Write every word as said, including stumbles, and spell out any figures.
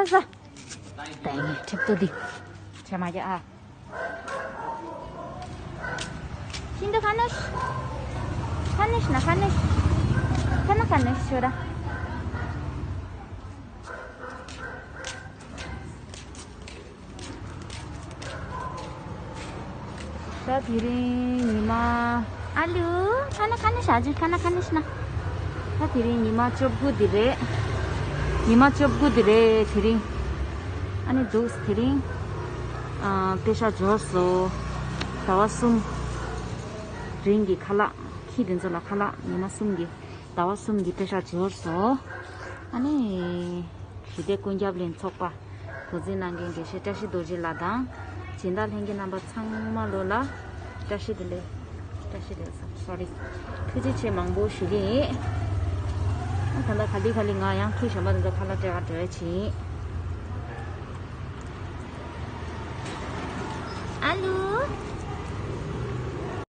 ས། ད་ཡིན་ཁྲིབ་ཏོ་འདི། བྱས་མ་རྒྱག་ཨ། ཤིན་ཏུ་ཁ་ནུཤ། ཁ་ནུཤ་ན་ཁ་ནུཤ། ཁ་ན་ཁ་ནུཤ་ཤོ་ར། ད་དེ་རིང་ཉི་མ། ཨ་ལུ། ཁ་ན་ཁ་ནུཤ་ཨ་ཇུ་ཁ་ན་ཁ་ནུཤ་ན། ད་དེ་རིང་ཉི་མ་བཅོ་དགུ་འདི་རེད། ཉི་མ་བཅོ་དགུ་འདི་རེད་དེ་རིང་། ཨ་ནི་འདུག་དེ་རིང་། ཨ། པེ་ཤག་འབྱོར་སོང་། ཟླ་བ་གསུམ་རིང་གི་ཁ་ལག་ཁྱི་དེ་ཚོ་ལ་ཁ་ལག་ཉི་མ་གསུམ་གྱི། ཟླ་བ་གསུམ་གྱི་པེ་ཤག་འབྱོར་སོང་། ཨ་ནི། ཞི་བདེ་ཀུན་ཁྱབ་གླིང་ཚོགས་པ་འགོ་འཛིན་གནང་མཁན་དགེ་བཤེས་བཀྲ་ཤིས་རྡོ་རྗེ་ལགས་དང་། སྦྱིན་བདག་ལྷན་རྒྱས་རྣམ་པ་ཚང་མ་ལོ་ལ་བཀྲ་ཤིས་བདེ་ལེགས། བཀྲ་ཤིས་བདེ་ལེགས་སོ་རི། ཐུགས་རྗེ་ཆེ་མང་པོ་ཞུ་གི་ཡིན། ད་ལྟ་ག་ལེ་ག་ལེ་ང་ཡང་ཁྱི་གཞན་པ་དེ་ཚོ་ཁ་ལག་སྤྲད་ག་འགྲོ་ཡ་ཕྱིན།